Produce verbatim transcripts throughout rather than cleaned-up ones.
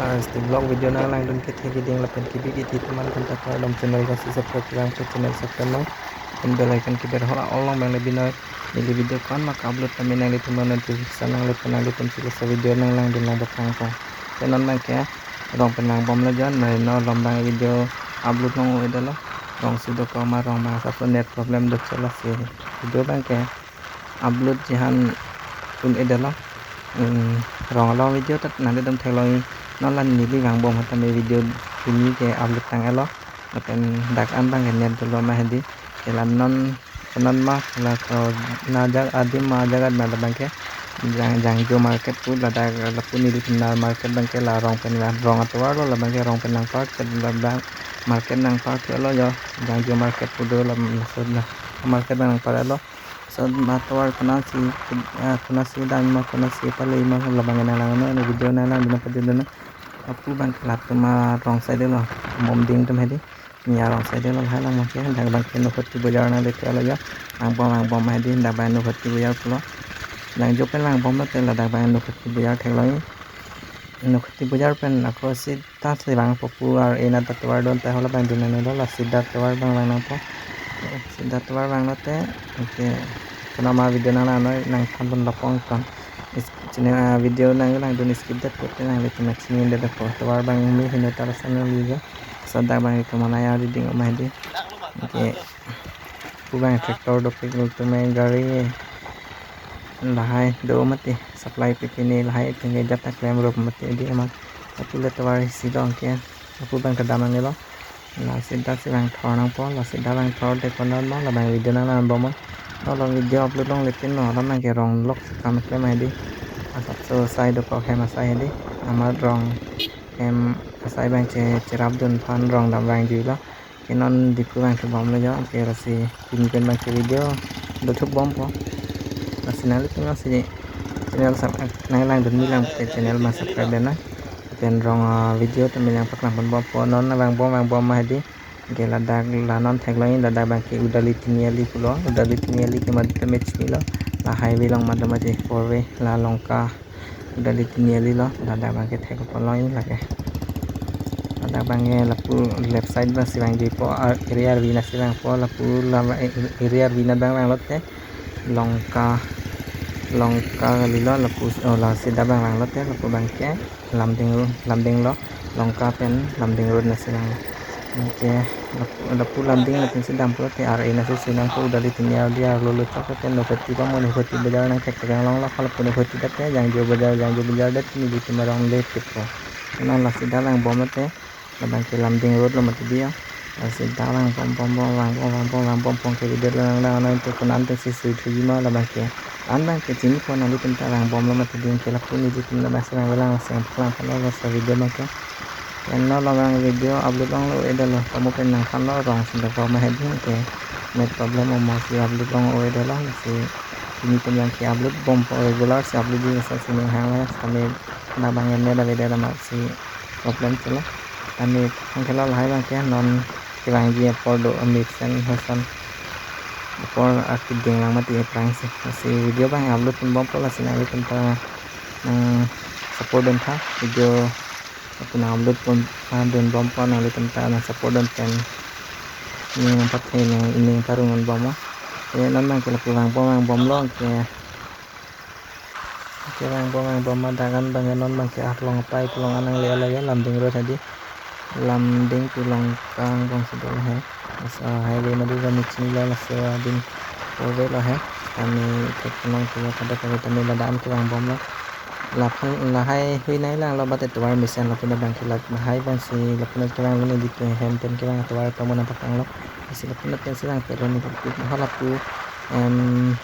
First vlog video nanglangdun kethe keding lapen kebi kethe atum aphan ta kardom, channel jongsi subscribe lang channel subscribe lang, lapen bell icon keber hol along abang le binoi. Neli video ko-an ma ka-upload tame nanglitum notification nangle pen nanglitum si laso video nanglangdun lang bapang ko. Te non abangke rong pen vangbomlo jo, non along abang video upload long-o-edetlo. Rong si dokok ma rong ma asapso net problem dokche lasi video abangke upload jihan un-edetlo. Hmm, rong along video ta nanglitum theklong, non la neli vangbom ahut tame video pini ke upload tang-etlo. Lapen dak an abangke net dolo ma hedi. Ke la non, non ma la ko na jaga adim ma jaga ma labangke Jang, Jangjo market pu ladak lapu neli kena market abangke la rong pen la rong atovar lo, labangke rong pen nangpark te la abang market nangpark lo jo. Jangjo market pu do la, maksud na market abang nangpark lo. So atovar konatsi, ah, konatsi dam ma, konatsi pale ma labang nanglang non, video nanglang dina pajudana. Lapu abangke latum arong side lo, Momding atum hedi. Ni arong side lo lahai lang abangke, dak abangke Nokhati Bazar nang deke lo jo. Vangbom vangbom hedi, dak abang Nokhati Bazar pulo. Jangjo pen vangbomlo te ladak abang Nokhati Bazar theklong. Nokhati Bazar pen ako sita si vangpo pu ar ena ta tovar don ta hala abang dun nanglo, la sita tovar abang vang nangpo. Sita tovar vanglo te, okay. Konat ma video nanglang noi nangthan pon lapong kon. Is-, channel, ah, video nanglangdun skip det pute nanglitum chini det po. Tovar abang me heno ta rasa nangli jo. Laso dak abang ke manaya reading ma hedi. Okay. Lapu abang tractor dopik lo tame gari lahai do mati, supply pi pini lahai tingge jat ta klem rup mati di amat. Lapu le tovar isi do abangke. Lapu abang kedam nangne lo. La sita si vangthor nangpo, la sita vangthor te konat ma labang video nanglang bom. Along video upload longle pen non abangke rong lok kam klem hedi. Asapso sai dokok hem asai hedi. Amat rong hem asai abang che cherap dun aphan rong dam vangjuilo. Ke non Diphu abang thubomlo jo, ke lasi pini pen abangke video dothubompo. Lasi nanglitum lasi channel sub-, nanglangdun milang pute channel ma subscribe dena. Pen rong, ah, video tame nangpaklang ponbompo, non vangbom vangbom ma hedi. Ke ladak la non theklong, ladak abangke Udali Tiniali pulo, Udali Tiniali ke madu tame chinilo, la highway along madu mati four way, la Longka Udali Tiniali lo, ladak abangke thek pon longji lake. Ladak abangke lapu left side abang si vangjuipo, ar-, area arvi nasi vangpo, lapu lama, eh, area arvi nat abang vanglo te Longka, Longka kalilo, lapu, oh, la sita abang vanglo te, lapu abangke Lumding ro-, Lumding lo, Longka pen Lumding road nasi vanglo. Anke lapu, lapu Lumding lapen si dampo te ar ena si sunang ko Udali Tiniali arlo lo chok te Nokhati ba mo Nokhati Bazar nang thek thek long lo, kalau Nokhati dak te Jangjo Bazar, Jangjo Bazar dak nelitum arong le thek po. Non la sita vangbom te, labangke Lumding road lo mati dia. La sita vangbom bom bom vangbom vangbom vangbom pon ke video lo nanglang non te konat te si sui thuji ma labangke. An abangke chini pon nanglitum ta vangbomlo mati di ke lapu nelitum labang si vanglang seng plang pon lo laso video abangke. Eno labang video upload longlo edetlo, kamu pen nangthanlo rong si dokok ma hedi ke net problem o mo si upload long-o edetlo, si pini pen abangke upload bompo, regular si upload di sa si ning hang la kami nabang net avedet amat si problem chelo. Kami hangkelo lahai abangke non kevangji apor do mesen hoson apor akiding lang mati aphrang si, si video abang upload ponbompo, lasi nanglitum ta nang support duntha, video lapu nang upload pon, ah, dunbompo, nanglitum ta nang support dun pen ning pathe ning ning parung dunbom. Eh, non abangke lapu vangbom vangbomlo ke. Ke vangbom vangbom ma dak an abangke non abangke arlong apai kelong an nangle lo ya Lumding road hedi. Lumding pi Longka angbong si do lo he. Laso highway madu kami chinilo, laso adim four way lo he. Kami thek nong ke kada kami tame ladak an ke vangbomlo. Laphan lahai hui nanglang lo bate tovar mesen lapu abangke la lahai abang si lapu nat kevang lo nelitum hem pen kevang tovar pamun apak tanglo. Si lapu nat pen si vangpelo ni lapu ha lapu, em,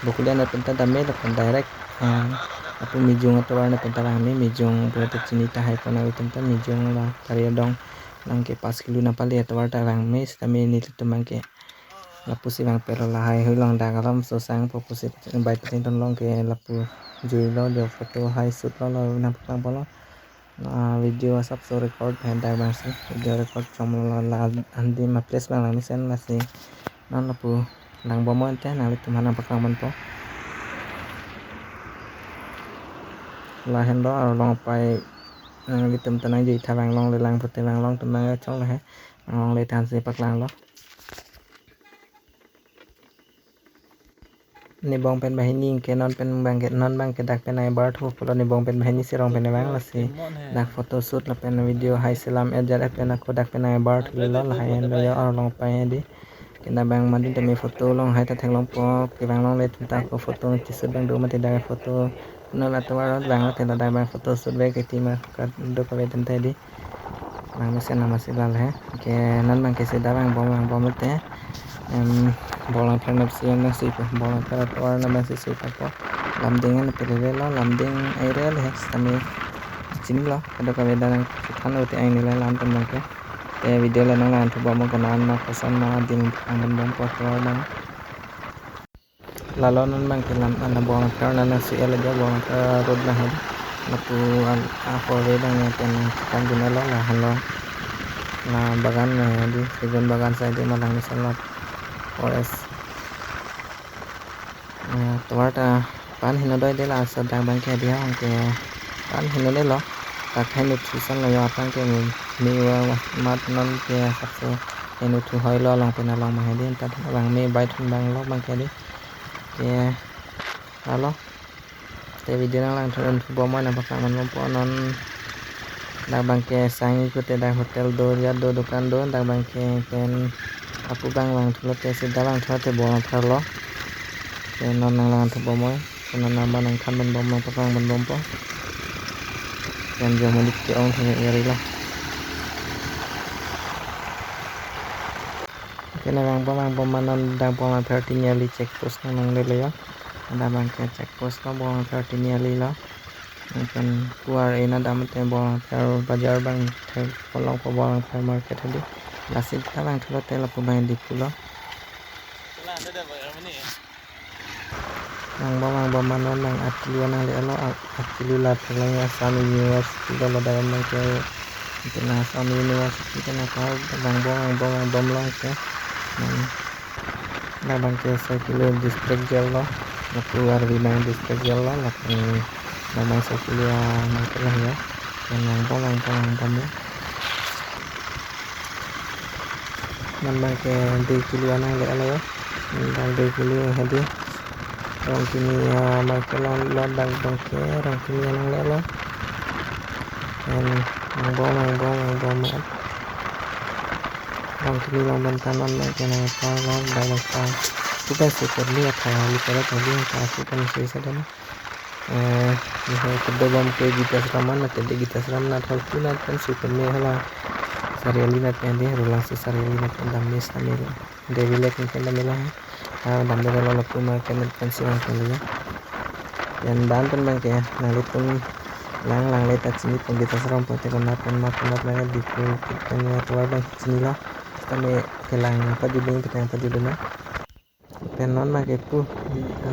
Bokulia nat pen ta dam me lapen direct, em, lapu Mijung atovar nat pen ta vang me, Mijung pu ta chini tahai pon avi tum ta Mijung la Tari Adong abangke pas kilo nangpale atovar ta vang me, sitame nelitum abangke lapu si vangpelo lahai hui long dak alam so sangpo pusi bai patin ton long ke lapu juilo jo photo hai shoot lo lo nangpaklang polo. Ah, video asapso record hai dak abang si video record chom lo la andi ma place abang lang mesen lasi non lapu vangbom ante nanglitum aphan nangpaklang ponpo. Lahenlo arlong apai Nanglitum ta nangjuitha, vanglongle lang pute vanglong atum nang chong le he. Vanglongle thansi paklanglo. Nebong pen banghini ke non pen bangke, non bangke dak pen nang bar thu pulo, nebong pen banghini si rong pen vang lasi. Dak photo shoot lapen video hai selam ejar pen ako dak pen nang bar thu lo, lahai en lo yo, arlong pai hedi. Kena bang madun tame photo long hai ta theklongpo, kevanglongle atum ta ako photo chishoot bang do mati dak photo. Non la tovar vang mati ladak bang photo shoot bang ke tima ka do kave tente di. Nang mesen nama si lal he. Ke non bangke sida vangbom vangbom te. Em, Bolangpher nap si nang si po. Bolangpher atovar nang bang si si po. Lamding an pele lo, Lamding area le he. Sami chinilo. Kadokave dak nang si than lo te ang nila lam pen bangke. Te video le nang lang thu bom kona ma koson ma adim ang bompo atovar nang. Lalo non bangke lam ana Bolangpher nang si el aja Bolangpher road bang hedi. Lapu an a four way bang ya pen nang chikam juna lo, la halo. La bagan bang hedi, segun bagan side ma lang mesen la forest. Eh, tovar ta pan heno doi de la so dak bangke hedi ha bangke pan heno de lo. Tak heno thu son lo yo apang ke mi, mi wa mat non ke sakse heno thu hoi lo along pen along bang hedi ta bang me bai thun bang lo bangke hedi. Ke alo. Te video nang lang thun thu bom nang paklang man bompo non. Dak bangke sang ikute dak hotel do, ya do, dukan do, dak bangke pen apu bang lang thulo te sida lang thulo te Bolangpher lo. Te non nang lang thu bom oi. Te non nang ba nang than man bom nang paklang man bompo. Pen jong monit ke-ong thang eri lo. Kena vangbom vangbom ma non dak Bolangpher Tiniali check post nang nangle lo yo. Dak bangke check post lo Bolangpher Tiniali lo. Lapen kuar ena dam te Bolangpher bajar bang thek kolong ko Bolangpher market hedi. Lasi ta lang thulo te lapu bang Diphu lo. Vangbom vangbom ma non nang arkilu nangle lo, ar-, arkilu la theklong Assam University lo, ladak bangke, kena Assam University kena kar vangbom vangbom vangbom lo ke. Nang, dak bangke soi kilo district jail lo, lapu arvi bang district jail lo, lapu dak bang soi kilo, ah, nang kelang ya. Kena vangbom vangbom vangbom lo. Non bangke dui kilo nangle lo yo. Bang dui kilo hedi. Rongkimi, ah, bangke lo, lo dak bangke Rongkimi nangle lo. Em, vangbom vangbom vangbom mat. Rongkimi along pen ta non bangke nang pa lo dak bangke. Kita si kerli atha li kare tadi ta si kan si sedang. Eh, ini kedua bom ke Gita Sraman, mate di Gita Sraman na thal tu na kan si peme hala. Sariali na pen di, rulang si Sariali na pen dam mes na mela. Devi Lake na pen dam mela. Ah, dam mela lo lapu ma kan pen si lang pen lo. Yan dan pen bangke, nanglitum lang langle ta chinipo Gita Sraman pote kona pen ma kona pen di pu pen ya tuar bang chinilo. Tame kelang pajuding petang pajuding na. Pen non bangke pu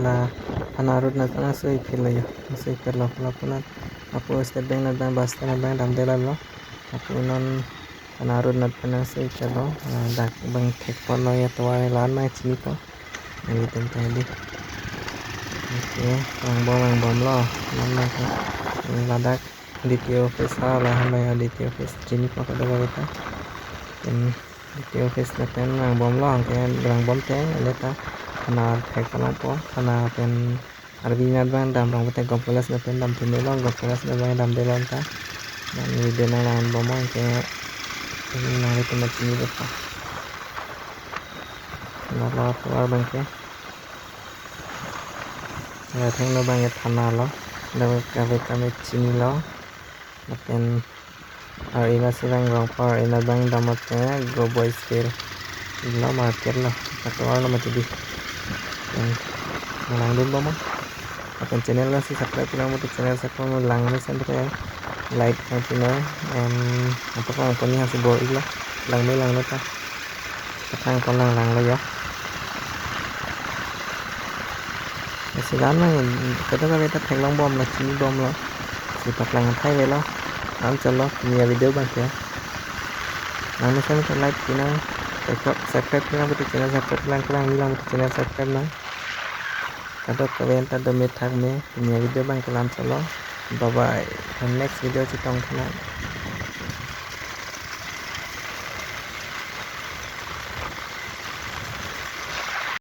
la Thana road na tang soi phil lo yo, soi phil lo lapu na. Apo State Bank na bang, bus stand na bang damde lo. Apo non Thana road na pen soi phil lo, ah, dak bang thek pon lo ya tovar lan ma chinipo. Nanglitum ta di. Oke, vangbom vangbom lo. Non bangke ladak D T O office ha la han bang ya D T O office chinipo kadokave ta. Pen D T O office na pen vangbom lo, anke vangbom te ele ta thana thek pon longpo, thana pen arvi nat bang dam rong pute Govt College na pen dam peme lo, Govt College na bang damde lo ta. Dan video nang lang bom anke nanglitum ta chini deta. Nalo tovar bangke. Lathang no bangke thana lo. Dak kave kave chinilo. Lapen arena si bang rong par arena bang dam mate Go Boys Field. Lo market lo, atovar lo mati di. Em, lang dun bom. Lapen channel lo si subscribe lang mate channel subscribe lang mesen te like nang pinoi. Em, apa ko poni hasi bor ilo. Lang me lang lo ta. Pathang pon lang lang lo ya. Lasi dan nang kadokave ta theklong bom lo, chini bom lo. Si paklang thai le lo. An chalo, pini a video bangke. Nang mesen ke like pinang, subscribe, subscribe pinang pute channel subscribe lang, kelang ni lang pute channel subscribe nang. Kadokave ta do me thak me, pini a video bangke lam chalo. Bye bye. Next video chetongthunon.